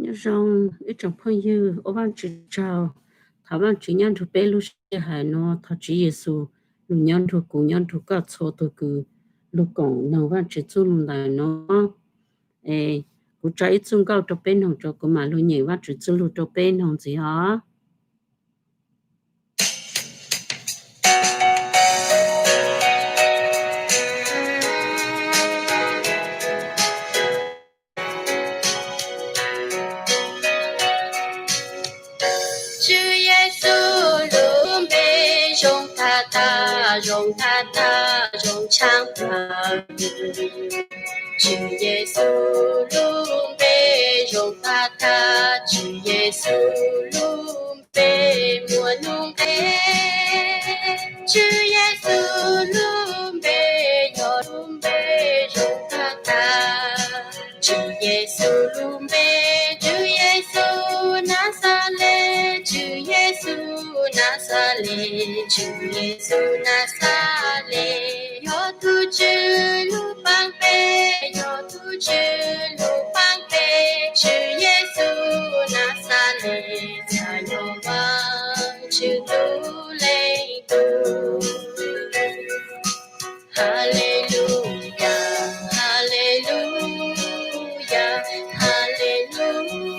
Nyob zoo ib tsoom phooj ywg, ua Vaajtswv tsaug. Thov Vaajtswv nyob nrug peb lub sij hawm nuav, thov Tswv Yexus lug nyob nrug kuv, nyob nrug koj txhua tug kws lug koom noog Vaajtswv txuj lug ntawm nuav. Es kuv tso ib txuj nkauj rua peb noog tso, kuv mam lug nyeem Vaajtswv txuj lug rua peb noog ntxiv os. Tswv Yexus lub npe zoo tag tag, zoo tag tag, zoo tshaaj plawg. Tswv Yexus lub npe zoo tag tag, Tswv Yexus lub npe muaj lub nqe. Tswv Yexus lub npe yog lub npe zoo tag tag. Tswv Yexus lub npe, Tswv Yexus Naxales, Tswv Yexus Naxales, Tswv Yexus Naxales, yog tug Tswv lub paab peg, yog tug Tswv lub paab peg. Tswv Yexus Naxales txhad yog Vaajtswv tug Leej Tub. Haleluyas, haleluyas, haleluyas.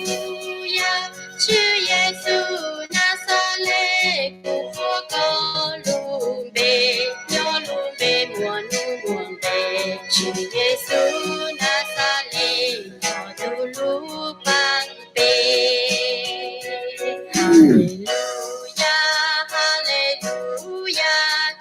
Tswv Yexus Naxales, kuv qhuas koj lub npe, yog lub npe muaj nub muaj nqe. Tswv Yexus Naxales, yog tug lub paab peg. Haleluyas, haleluyas,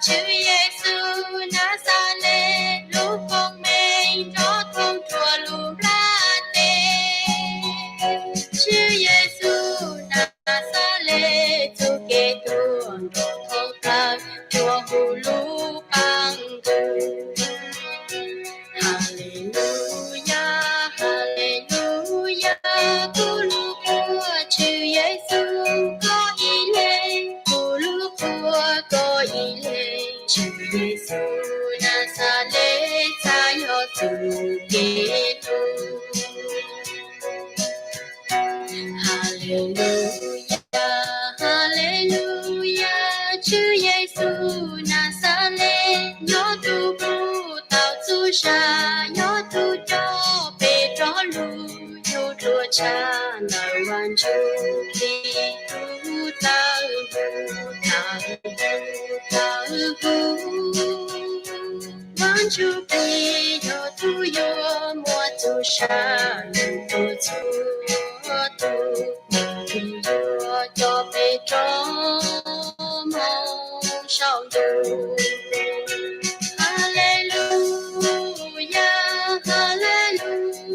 Tswv Yexus Naxales, lub koob meej nrov thooj rua lub nplaj teb. Tswv Yexus Naxales, txuj kev tuag nrov thooj plawg rua huv lub paab ntug. Haleluyas, haleluyas, kuv lug qhuas Tswv Yexus koj ib leeg, kuv lug qhuas koj ib leeg. Tswv Yexus Naxales txhad yog txuj kev tuag. Haleluyas, haleluyas, Tswv Yexus Naxales, yog tug puv tau txuj sa, yog tug coj peb rov lug, yug rua tshaj ntawm Vaajtswv Khetos tawv huv tawv huv tawv huv. Vaajtswv Khetos yog tug yuav muaj txuj sa, yug rua txhua tug, tug yuav coj peb rov moog saum ntuj. Haleluyas, haleluyas,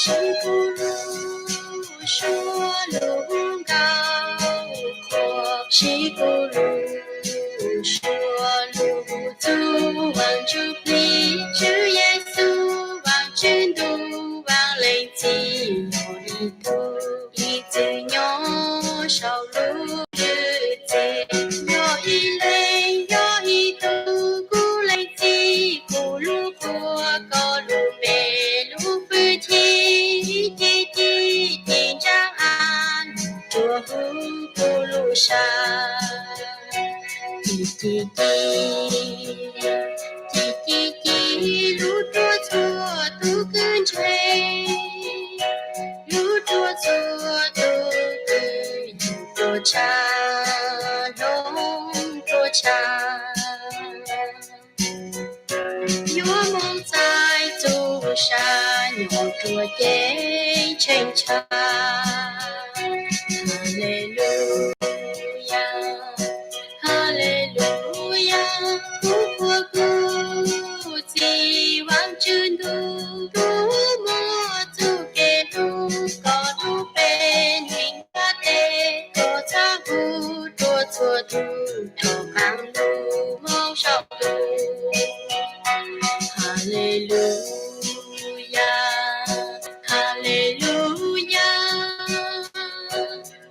sib kuv lug suav lug nkauj qhuas, sib kuv lug suav lug txug Vaajtswv Plib, Tswv Yexus Vaajtswv Ntuj, Vaaj Leej Txiv, yog ib tug ib txwm nyob saum lub zwm txwv, yog ib leeg, yog ib tug kuv Leej Txiv, kuv lug qhuas koj lub npe, lub fwj chim ci ci ci ntsaa a, rua huv kuv lub sa. Ci ci ci, ci ci ci, lug rua txhua tug kws ntseeg, lug rua txhua tug kws yug rua tshaj, hloov rua tshaj. Yuav moog txais txuj sa nyob rua ceeb tsheej tshaj. Haleluyas, haleluyas, kuv qhuas kuv Txiv Vaajtswv Ntuj, kuv muaj txuj kev hlub, koj lub npe neeg ntiaj teb, koj txhad huv rua txhua tug rov qaab lug moog saum ntuj. Haleluyas, haleluyas,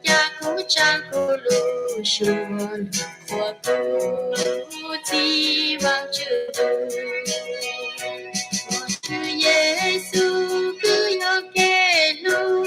ca kuv tsaa kuv lug suav lug qhuas kuv Txiv Vaajtswv Ntuj. Tswv Yexus kws yog kev hlub,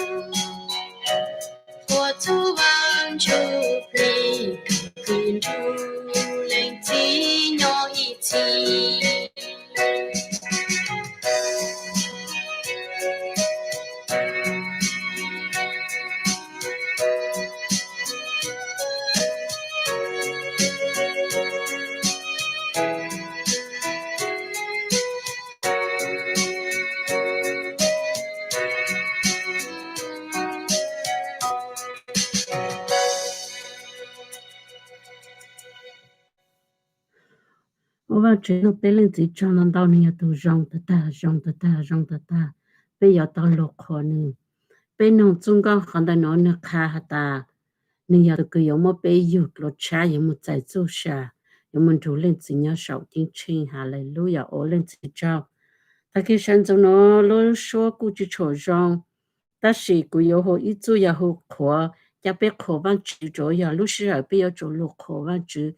Ua Vajtswv nug peb leej txiv tsaug ntau ntau, nws yog tus zoo tag tag, zoo tag tag, zoo tag tag. Peb yuav tau luag qhuas nws. Peb nug txuj nkauj qhov ntawm no nws qha has tas nws yog tus kws yuav muab peb yug dua tshab, yuav mus txais txuj sa, yuav mus nrug leej txiv nyob saum ceeb tsheej. Haleluya, ua leej txiv tsaug. Tag kis sawv ntxov no lub suab kuj tsis tshua zoo, tab sis kuv yuav hu ib txuj yog hu qhuas, ca peb qhuas Vajtswv, tsuas yog lub sij hawm peb yuav tsum luag qhuas Vajtswv.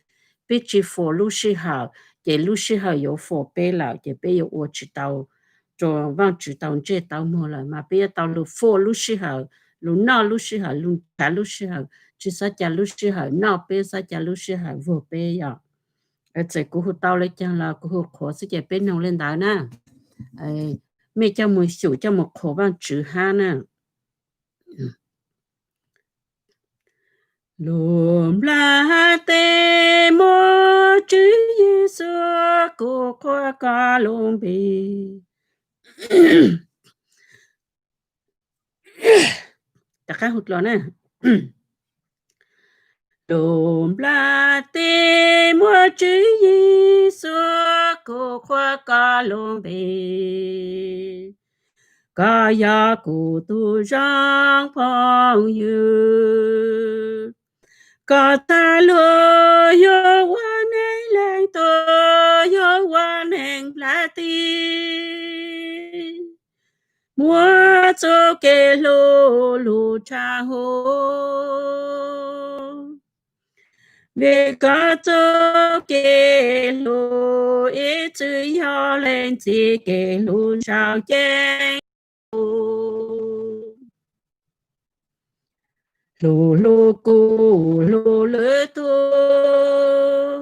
Peb tsis foom lub sij hawm ces lub sij hawm yuav foom peb lawm ces peb yuav ua tsis tau rau Vajtswv tau ntsej tau muag lawm, mas peb yuav tau lug foom lub sij hawm, lug noj lub sij hawm, lug nrhav lub sij hawm, tsis xob ca lub sij hawm noj peb, xob ca lub sij hawm vuag peb yom. Txawm kuv hu tau le caag los kuv hu qhuas xwb ces peb nug le ntawd na. Mej coj mus xyum coj mus qhuas Vajtswv hab na. Lug nplaj teb muab Tswv Yexus, kuv qhuas koj lub npe. Lug nplaj teb muab Tswv Yexus, kuv qhuas koj lub npe. Koj yog kuv tug zoo phooj ywg, koj txhaj lug yug ua neeg leej tug, yug ua neeg nplaj teb, muab txuj kev hlub lug tshaj huv. Vim koj txuj kev hlub ib txwm yog leej txiv kev hlub ntshaw ceeb, hlub hlub kuv hlub lwm tug,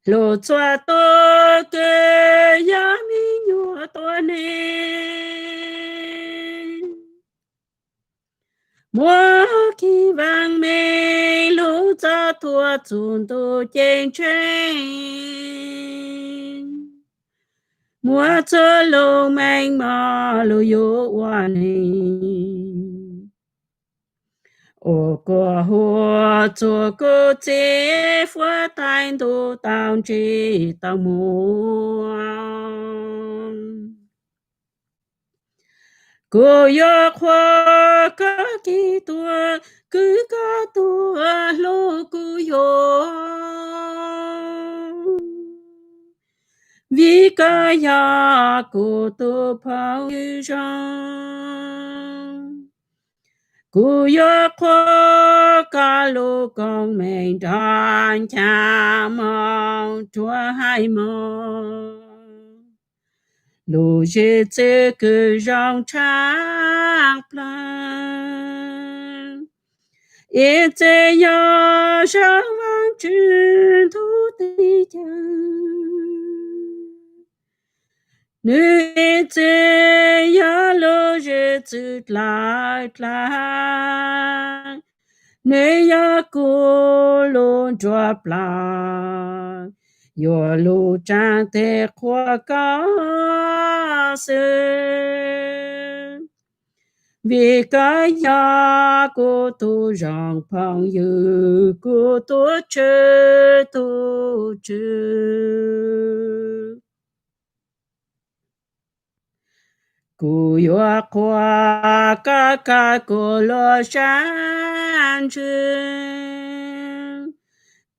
hlub txhua tug kws yog me nyuam tuab neeg. Muab kev vaam meej lug txov thuam txug ntuj ceeb tsheej, muab txhua lug meej mom lug yug ua neeg, ua kuas huam txug kuv txiv, huab tais ntuj tau ntsej tau muag. Kuv yuav qhuas koj kev tuag, kwv koj tuag hlub kuv yuav, vim koj yog kuv tug phooj ywg zoo. Kuv yuav qhuas koj lub koob meej nrog ncha moog rua haiv moog, lug zwm txwv kws zoo tshaj plaag, ib txwm yog zaj Vaajtswv ntuj teb chaws. Nwg ib txwm yog lug zwm txwv dlawg dlaag, nwg yog kuv lub nruab plawg, yuav lug tsaa teg qhuas koj xwb, vim koj yog kuv tug zoo phooj ywg, kuv tug tswv tug tswv. Kuv yuav qhuas koj kawg kuv lub sab ntsws,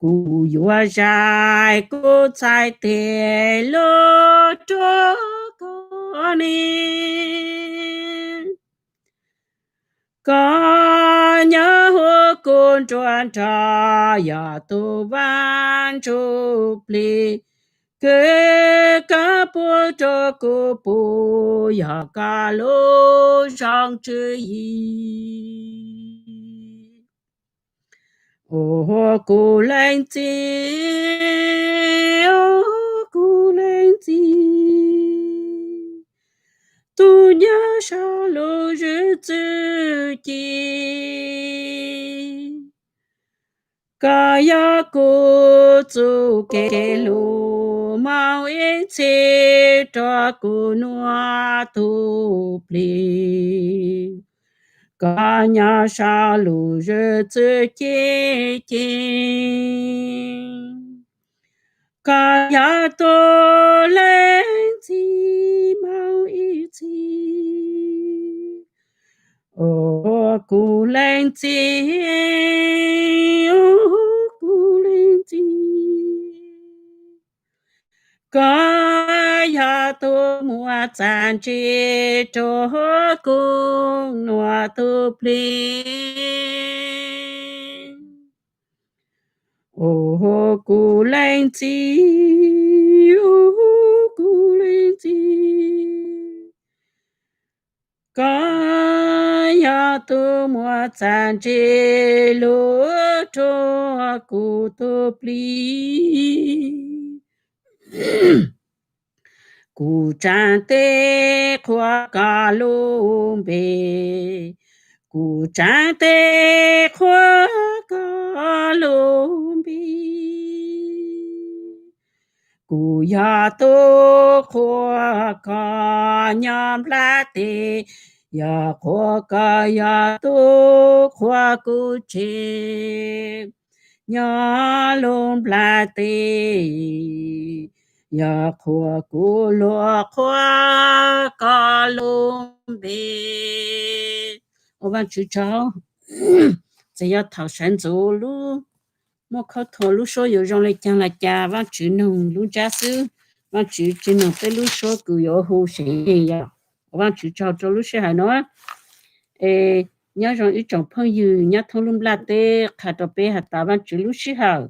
kuv yuav zais kuv txhais tes lug rua koj ne. Koj nyob huv kuv nruab nrog, yog tug Vaajtswv plig, kws koj pub rua kuv pum, yog koj lub zoo tswv yim. Ua kuv leej txiv, ua kuv leej txiv, tug nyob sau lub zwm txwv ci. Koj yog kuv txuj kev lug, moog ib txhis rua kuv nuav tug plig. Koj nyob sau lub zwm txwv ci ci. Koj yog tus leej txiv moog ib txhis, o kuv leej txiv, o kuv leej txiv. Koj yog tus muab txav ntse rua kuv nua tus plig, o kuv leej txiv, o kuv leej txiv. Koj yog tus muab txav ntse lug rua kuv tus plig. Kuv tsaa teb qhuas koj lub npe, kuv tsaa teb qhuas koj lub npe. Kuv yog tug qhuas koj nyob nplaj teb, yog qhuas koj yog tug qhuas kuv tseg nyob lub nplaj teb, yog qhuas kuv luag qhuas koj lub npe. Ua Vaajtswv tsaug, txawm yog thaum sawv ntxuv lub muaj khaub thuas lub suab yuav zoo le caag los cas, Vaajtswv noog lub ntsab xwb, Vaajtswv tsi noog peb lub suab kws yuav hu seev neeg yog. Ua Vaajtswv tsaug rua lub sij hawm nuav. Es nyob zoo ib tsoom phooj ywg nyob thoob lub nplaj teb, qha rua peb has tas Vaajtswv lub sij hawm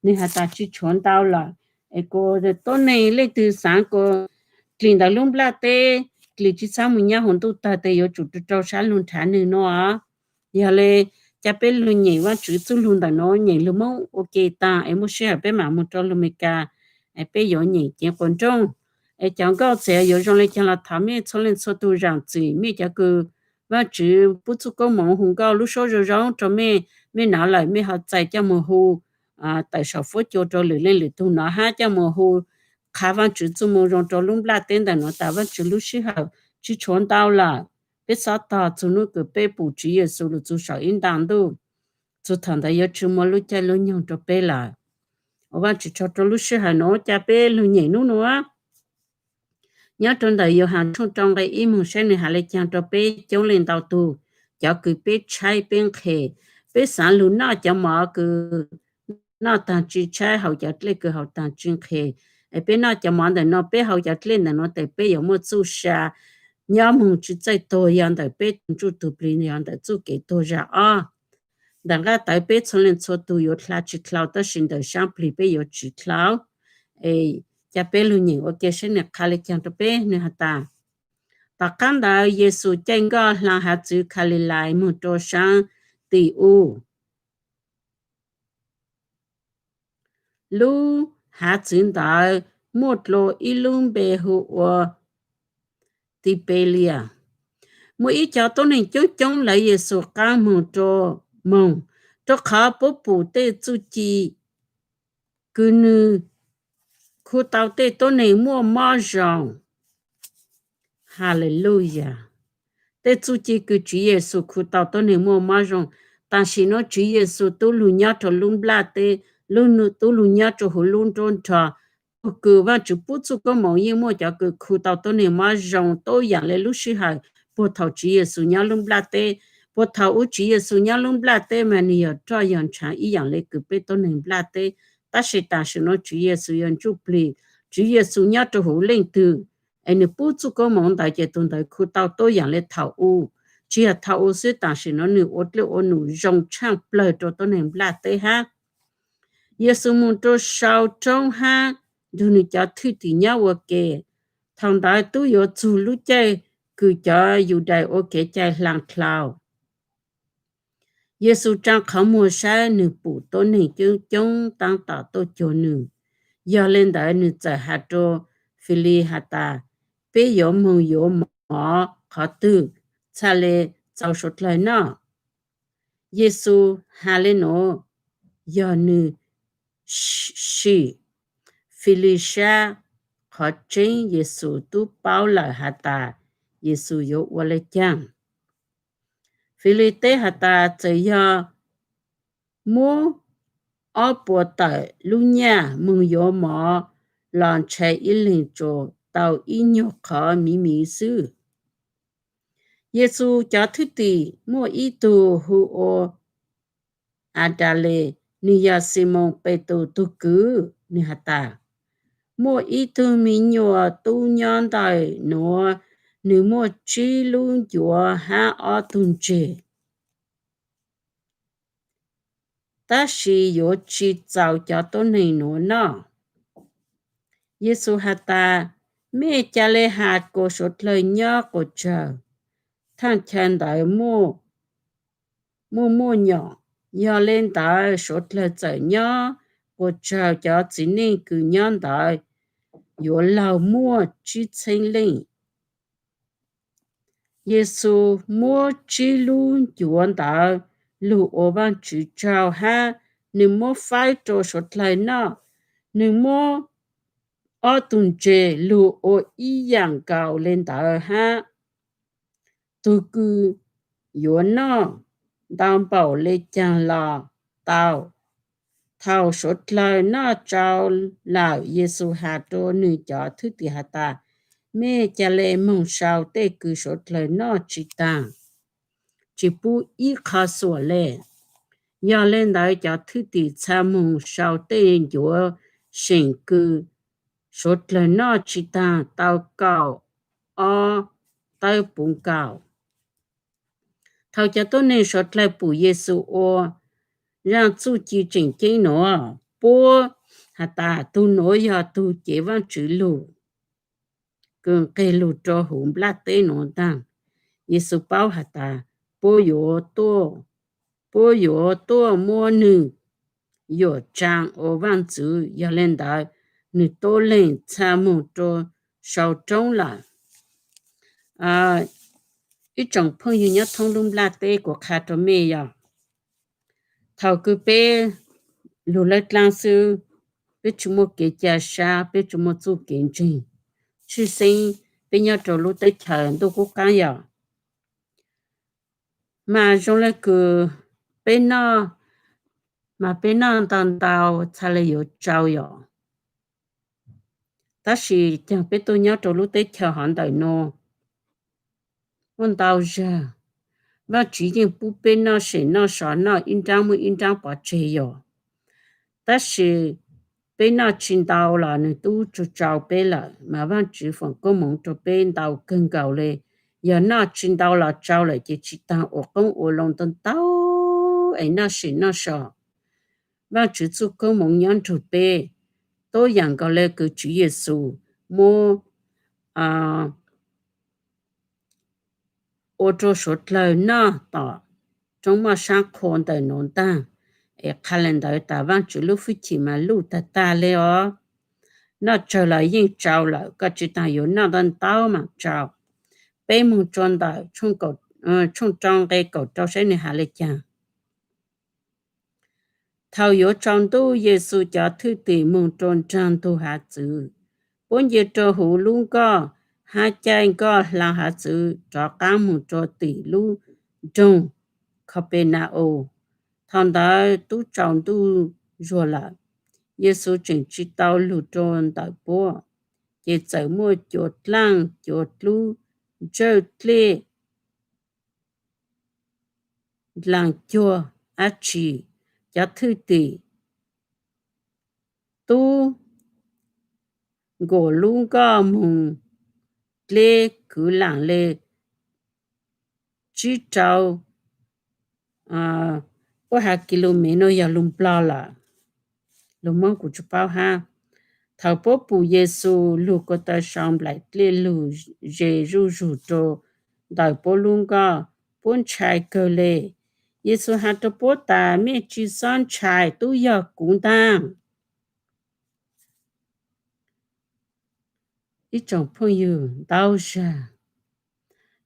nwg has tas tsi tshuav ntau lawm. Es kuas tuab neeg leej twg xaav kuas dlim ntawm lub nplaj teb, dlim tsi txhob moog nyob huv ntuj tawg tes yuav tsum rua rau sab lug nrhav nwg nuav. Yog le, ca peb lug nyem Vaajtswv txuj lug ntawm nuav, nyem lug Moob ua ke taag es muaj sij hawm peb maam moog rua lug Meskas, es peb yuav nyem ceev quas nrooj. Es cov nkauj txawm yuav zoo le caag los thov mej txhua leej txhua tug zaam txim, mej cov kws Vaajtswv pub txuj koob moov hu nkauj lub suab zoo zoo rua mej, mej nov lawm mej ho txais coj moog hu tawm saum fuab cua rua lwm leej lwm tug nov hab coj moog hu qha Vaajtswv txuj moo zoo rua lub nplaj teb ntawm nuav tas Vaajtswv lub sij hawm tsi tshuav ntau lawm. Peb xob tog txug nub kws peb pum Tswv Yexus lug txug saum ib nta ntuj, txug thaum ntawd yuav tsi muaj lub caij lub nyoog rua peb lawm. Ua Vaajtswv tsaug rua lub sij hawm nuav, ca peb lug nyem nub nuav. Nyob rua ntawm Yauhas tshooj rau nqe ib moog saib nwg has le caag rua peb coob leej ntau tug, cov kws peb tshaib peb nqhes, peb xaav lug noj cov mov kws noj taag tsi tshaib, haus cov dlej kws haus taag tsi nqhes. Es peb noj cov mov ntawm nuav, peb haus cov dlej ntawm nuav tes peb yuav muaj txuj sa nyob moog tsi txawj tuag, yog ntawm peb tug ntsuj tug plig, yog ntawm txuj kev tuag zag ob. Ntawm nqaj tawv peb txhua leej txhua tug yuav dlha tsi dlhau, tab sis ntawm saab plig peb yuav tsi dlhau. Es ca peb lug nyem ua ke saib nwg qha le caag rua peb. Nwg has tas, tom qaab ntawd Yexus caij nkoj hla hav txwv Khalilais moog rua saab Tius. Lub hav txwv ntawd muaj dlua ib lub npe hu ua Tibelias. Muaj ib co tuab neeg coob coob lawv Yexus qaab moog rua, moog, rua qhov puab pum tej txuj ci kws nwg khu tau tej tuab neeg muaj mob zoo. Haleluyas. Tej txuj ci kws Tswv Yexus khu tau tuab neeg muaj mob zoo. Tam sim nuav Tswv Yexus tub lug nyob rua lub nplaj teb, lub, tub lug nyob rua huv lub nruab nrho. Tug kws Vaajtswv pub txuj koob moov yeej muaj cov kws khu tau tuab neeg mob zoo tub yaam le lub sij hawm puag thaum Tswv Yexus nyob lub nplaj teb. Puag thaum ub Tswv Yexus nyob lub nplaj teb mas nwg yog roj yog ntshaav ib yaam le kws peb tuab neeg nplaj teb. Tab sis tam sim nuav Tswv Yexus yog ntsuj plig, Tswv Yexus nyob rua huv leej twg, es nwg pub txuj koob moov ntawd ces tug ntawd khu tau tub yaam le thaum ub. Tsi yog thaum ub xwb, tam sim nuav nwg ua dlej ua num zoo tshaaj plawg rua tuab neeg nplaj teb hab. Yexus moog rua sau roob hab nrug nwg cov thwj tim nyob ua ke. Thaum ntawd tub yuav txug lub caij kws cov Yudais ua kev cai hlaa dlhau. Yexus tsaa qhov muag saib nwg pum tuab neeg coob coob taab tom tuaj cuag nwg. Yog le ntawd nwg txawm has rua Filis has tas, peb yuav moog yuav mov qhov twg txhaj le txaus suav dlawg noj? Yexus has le nuav, yog nwg sim Filis sab qhov tseeb Yexus tub paub lawm has tas Yexus yuav ua le caag. Filis teb has tas, txawm yog muab ob puas tawm lub nyaj moog yuav mov los ntshe ib leeg tsuas tau ib nyuag qhov miv miv xwb. Yexus cov thwj tim muaj ib tug hu ua Adales, nwg yog Ximoos Petus tug kwv. Nwg has tas, muaj ib tug mi nyuas tub nyob ntawm nuav, nwg muaj tsib lub ncuav hab ob tug ntseg, tab sis yuav tsi txaus cov tuab neeg nuav noj. Yexus has tas, mej ca le has kuas suav dlawg nyob quas tsawg, thaaj chaw ntawd muaj muaj nyom. Yog le ntawd suav dlawg txawm nyob quas tsawg, cov txiv neej kws nyob ntawd yuav laug muaj tsib txheeb leej. Yexus muab tsib lub ncuav ntawd lug ua Vaajtswv tsaug hab nwg muab faib rua suav dlawg noj. Nwg muab ob tug ntseg lug ua ib yaam nkaus le ntawd hab. Tug kws yuav noj ntau npaum le caag los tau. Thaum suav dlawg noj tsau lawm, Yexus has rua nwg cov thwj tim has tas, mej ca le moog sau tej kws suav dlawg noj tsi taag, tsi pub ib qho xuam le. Yog le ntawd cov thwj tim txha moog sau tej ncuav seem kws suav dlawg noj tsi taag tau kaum ob tawb puv nkaus. Thaum cov tuab neeg suav dlawg pum Yexus ua zaaj txuj ci tseem ceeb nuav, puab has tas, tug nuav yog tug cev Vaajtswv lug kws nqeg lug rua huv nplaj teb nuav ntaag. Yexus paub has tas, puab yuav tuaj, puab yuav tuaj muab nwg yuam tsaa ua vaaj ntxwv. Yog le ntawd, nwg tuab leeg txha moog rua sau roob lawm. Ib tsoom phooj ywg nyob thoob lub nplaj teb, kuv qha rua mej yog, thaum kws peb lug lawb dlaab xwb, peb tsi muaj kev ca sab, peb tsi muaj txuj kev ntseeg, tshwj xeeb peb nyob rua lub teb chaws ntuj qub qaab yog, mas zoo le kws peb noj, mas peb noj ntau ntau txha le yuav tsau yom. Tab sis caag peb tuaj nyob rua lub teb chaws hov ntawm nuav, muaj ntau zag, Vaajtswv yeej pub peb noj sem noj so, noj ib nraab muaj ib nraab pov tseg yom. Tab sis peb noj tsi ntau los nwg tub tsu tsau peb lawm, mas Vaajtswv foom koob moov rua peb ntau kawg nkaus le. Yog noj tsi ntau los tsau lawm ces tsi taag ua qoob ua loo ntau ntau es noj sem noj so. Vaajtswv txuj koob moov nyob nrug peb, tuab yaam nkaus le kws Tswv Yexus muab ua rua suav dlawg noj tom roob moj saab qhua ntawm nuav ntaag. Es qha le ntawd tas Vaajtswv lub hwj chim mas luj tag tag le os. Noj tsawg los yeej tsau lawm, koj tsi taag yuav noj ntau ntau mas tsau. Peb moog rua ntawm tshooj rau nqe kaum rau saib nwg has le caag. Thaum yuav tsaus ntuj, Yexus cov thwj tim moog rua nraag ntug hav txwv. Puab nce rua huv lub nkoj, hab caij nkoj hlaa hav txwv rov qaab moog rua tim lub nroog Khaupenaus. Thaum ntawd tub tsaus ntuj zuag lawm, Yexus tseem tsi tau lug rua ntawm puab, ces txawm muaj cua dlaaj cua dlub ntsawj dlej dlaag cuag dab tsi. Cov thwj tim tub nkaus lub nkoj moog dleb kwv laam le tsib rau puab has ki lu mev nuav yog lug Nplog lawm, lug Moob kuv tsi paub hab. Thaum puab pum Yexus lug ko taw sau nplaim dlej lug ze zuj zug rua ntawm puab lub nkoj, puab ntshai kawg le. Yexus has rua puab tas, mej tsi xob ntshai, tub yog kuv ntaag. Ib tsoom phooj ywg, ntau zag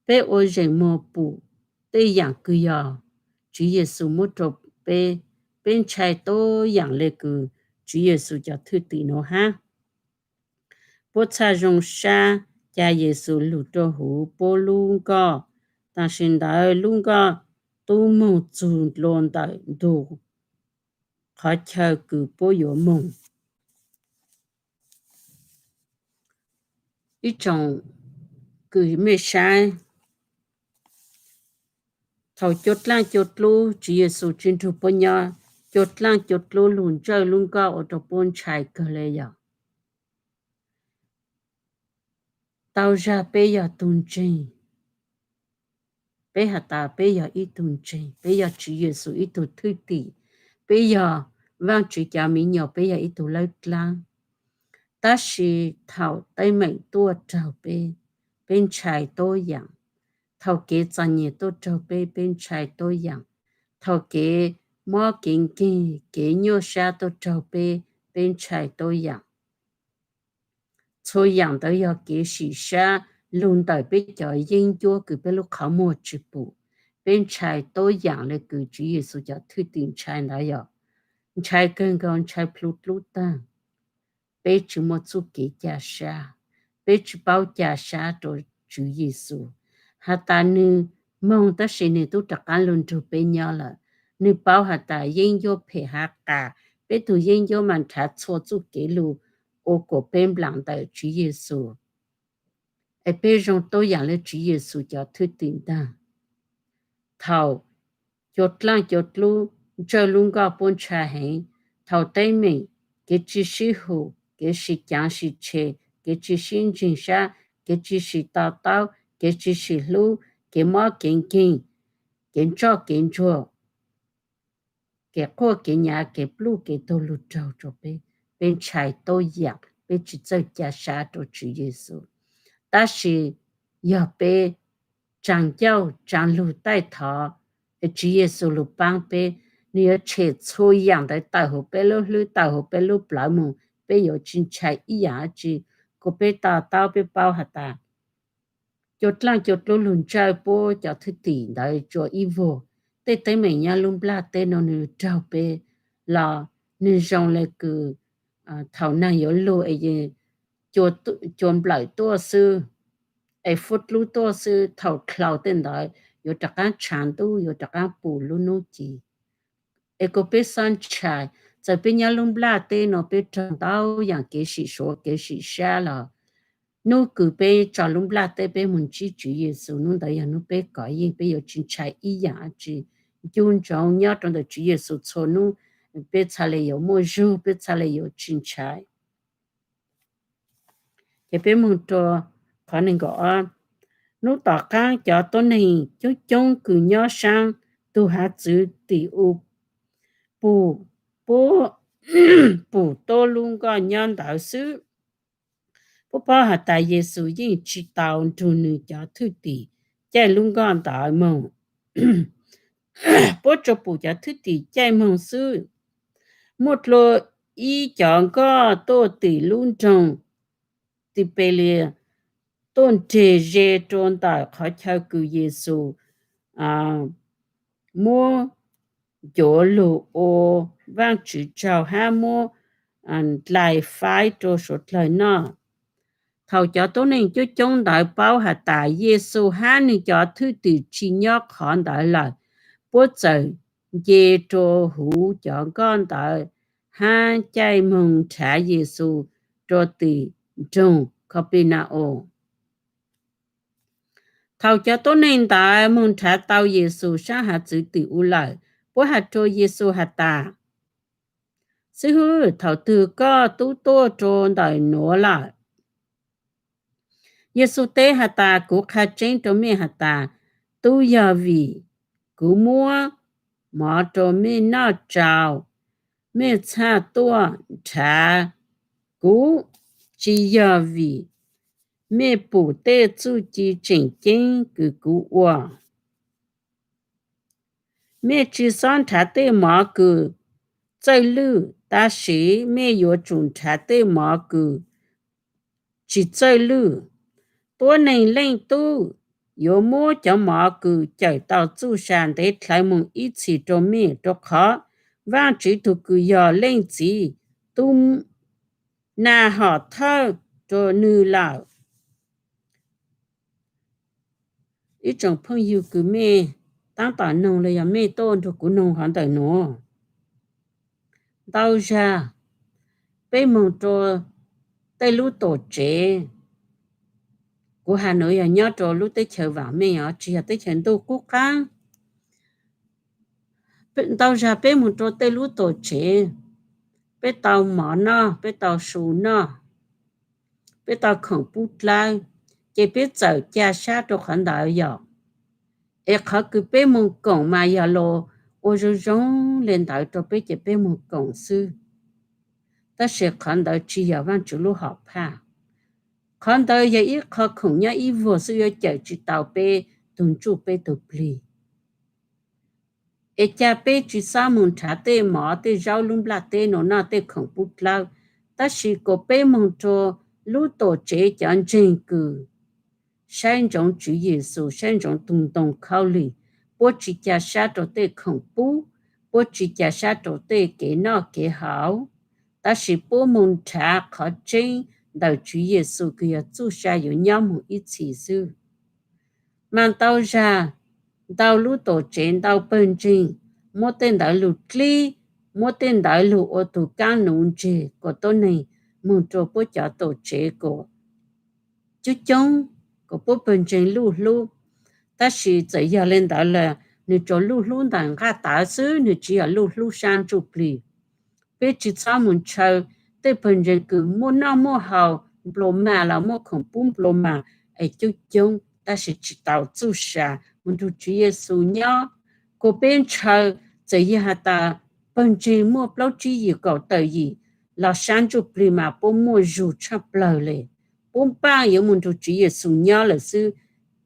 peb ua zeem muag pum tej yaam kws yog Tswv Yexus muab rua peb, peb ntshai tuab yaam le kws Tswv Yexus cov thwj tim nuav hab. Puab txhaj zoo sab ca Yexus lug rua huv puab lub nkoj, tam sim ntawd lub nkoj tub moog txug dlua ntawm ntug qhov chaw kws puab yuav moog. Ib tsoom kws mej saib, thaum cua dlaaj cua dlub Tswv Yexus tsi nrug puab nyob, cua dlaaj cua dlub lug ntsawj lub nkoj ua rua puab ntshai kawg le yog tau zag peb yog tug ntseeg. Peb has tas peb yog ib tug ntseeg, peb yog Tswv Yexus ib tug thwj tim, peb yog Vaajtswv cov miv nyuas, peb yog ib tug lawb dlaab. Tab sis thaum teeb meem tuaj raug peb, peb ntshai tuab yaam. Thaum kev txom nyem tuaj raug peb, peb ntshai tuab yaam. Thaum kev mob kev nkeeg, kev nyuaj sab tuaj raug peb, peb ntshai tuab yaam. Txhua yaam ntawd yog kev sim sab lug ntawm peb cov yeeb ncuab kws peb lub qhov muag tsi pum. Peb ntshai tuab yaam le kws Tswv Yexus cov thwj tim ntshai ntawd yog ntshai kawg nkaus, ntshai plhu dlub taag. Peb tsi muaj txuj kev ca sab, peb tsi paub ca sab rua Tswv Yexus. Has tas nwg moog tab sis nwg tub rov qaab lug nrug peb nyob lawm. Nwg paub has tas yeeb ncuab phem hav qas, peb tug yeeb ncuab mas nrhav txhua txuj kev lug ua kuas peb nplaam ntawm Tswv Yexus. Es peb zoo tuab yaam le Tswv Yexus cov thwj tim ntaag. Thaum cua dlaaj cua dlub ntsawj lub nkoj puab ntshai heev, thaum teeb meem, kev tsi sib hum, kev sim caav sim tshe, kev tsi sib ntseeg sab, kev tsi sim to taub, kev tsi sim hlub, kev mob kev nkeeg, kev ntsoj kev ntsuag, kev quaj kev nyav, kev pluj kev tuag lug raug rua peb, peb ntshai tuab yaam, peb tsi txawj ca sab rua Tswv Yexus. Tab sis yog peb tsaa ncauj tsaa lug taij thov Tswv Yexus lug paab peb, nwg yuav tshem txhua yaam ntawd tawm huv peb lub hlwb, tawm huv peb lub plawv moog, peb yuav tsi ntshai ib yaam dlaab tsi. Kuas peb to taub, peb paub has tas cua dlaaj cua dlub lug ntsawj puab cov thwj tim ntawd tsua ib vuag. Tej teeb meem nyob lub nplaj teb nuav nwg raug peb los nwg zoo le kws thaum naag yuav lug es cua nplawm tuaj xwb, es fuab dlub tuaj xwb, thaum dlaus tej ntawd yuav rov qaab tshaav ntuj, yuav rov qaab pum lub nub ci. Es kuas peb xob ntshai, txawm peb nyob lub nplaj teb nuav peb raug ntau yaam kev sim suav kev sim sab los, nub kws peb tso lub nplaj teb peb moog ntsib Tswv Yexus, nub ntawd yog nub peb kov yeej, peb yuav tsi ntshai ib yaam dlaab tsi. Ncu ntsoov nyob rua ntawm Tswv Yexus txhua nub, peb txhaj le yuav muaj zug, peb txhaj le yuav tsi ntshai. Ces peb moog rua qhov neeg nkaum ob. Nub tom qaab cov tuab neeg coob coob kws nyob saab tug hav txwv tim u pum, puab pum tuab lub nkoj nyob ntawd xwb. Puab paub has tas Yexus yeej tsi tau nrug nwg cov thwj tim caij lub nkoj ntawd moog. Puab tsuas pum cov thwj tim caij moog xwb. Muaj dlua ib cov nkoj tuaj tim lub nroog Tibelias tuaj nreg ze rua ntawm qhov chaw kws Yexus muab ncuav lug ua Vaajtswv tsaug hab muab dlais faib rua suav dlawg noj. Thaum cov tuab neeg coob coob ntawd paub has tas Yexus hab nwg cov thwj tim tsi nyob qhov ntawd lawm, puab txawm nce rua huv cov nkoj ntawd hab caij moog nrhav Yexus rua tim nroog Kapenaus. Thaum cov tuab neeg ntawd moog nrhav tau Yexus saab hav txwv tim u lawm, puab has rua Yexus has tas, Xib hwb, thaum twg koj tub tuaj rua ntawm nuav lawm? Yexus teb has tas, Kuv qha tseeb rua mej has tas, tub yog vim kuv muab mov rua mej noj tsau, mej txhaj tuaj nrhav kuv, tsi yog vim mej pum tej txuj ci tseem ceeb kws kuv ua. Mej tsi xob nrhav tej mov kws txawj lwj, tab sis mej yuav tsum nrhav tej mov kws tsi txawj lwj. Tuab Neeg Leej Tub yuav muab cov mov kws cawm tau txuj sa ntev dlhawv moog ib txhis rua mej, rua qhov Vaajtswv tug kws yog Leej Txiv tub nag hom thawj rua nwg lawm. Ib tsoom phooj ywg kws mej taab tom noog los yog mej tuaj nrug kuv noog hov ntawm nuav, Ntau zag peb moog rua tej lub tuam tsev, kuv has nuav yog nyob rua lub teb chaws vaam meej os, tsi yog teb chaws ntuj qub qaab. Ntau zag peb moog rua tej lub tuam tsev, peb tau mov noj, peb tau su noj, peb tau khoom pub dlawb, ces peb txawm ca sab rua qhov ntawd yom. Es qhov kws peb moog koom mas yog luas ua zoo zoo le ntawd rua peb ces peb moog koom xwb. Tab sis qhov ntawd tsi yog Vaajtswv lub hom phaj. Qhov ntawd yog ib qho khoom nyob ib vuag xwb, yuav cawm tsi tau peb tug ntsuj peb tug plig. Es ca peb tsi xob moog nrhav tej mov tej zaub lub nplaj teb nuav noj, tej khoom pub dlawb, tab sis kuas peb moog rua lub tuam tsev cov ntseeg kws saib ntsoov Tswv Yexus, saib ntsoov tug ntoo khaub lig, puab tsi ca sab rua tej khoom pub, puab tsi ca sab rua tej kev noj kev haus, tab sis puab moog nrhav qhov tseeb ntawm Tswv Yexus kws yog txuj sa yuav nyob moog ib txhis xwb. Mas ntau zag, ntau lub tuam tsev, ntau pawg ntseeg muab tej ntawd lug dlib, muab tej ntawd lug ua tug kaab nuv ntseg kuas tuab neeg moog rua puab cov tuam tsev kuas coob coob, kuas puab pawg ntseeg luj hlub. Tab sis txawm yog le ntawd los nwg tsuas luj hlub ntawm nqaj tawv xwb, nwg tsi yog luj hlub sab ntsuj plig. Peb tsi txhob moog ntshaw tej pawg ntseeg kws muaj noj muaj haus nplua mag los muaj khoom pub nplua mag es coob coob tab sis tsi tau txuj sa moog nrug Tswv Yexus nyob. Kuas peb ntshaw, txawm yog has tas pawg ntseeg muaj plaub tsib yim kaum tawm yim los sab ntsuj plig mas puab muaj zug tshaj plawg le. Puab npaaj yuav moog nrug Tswv Yexus nyob lawm xwb,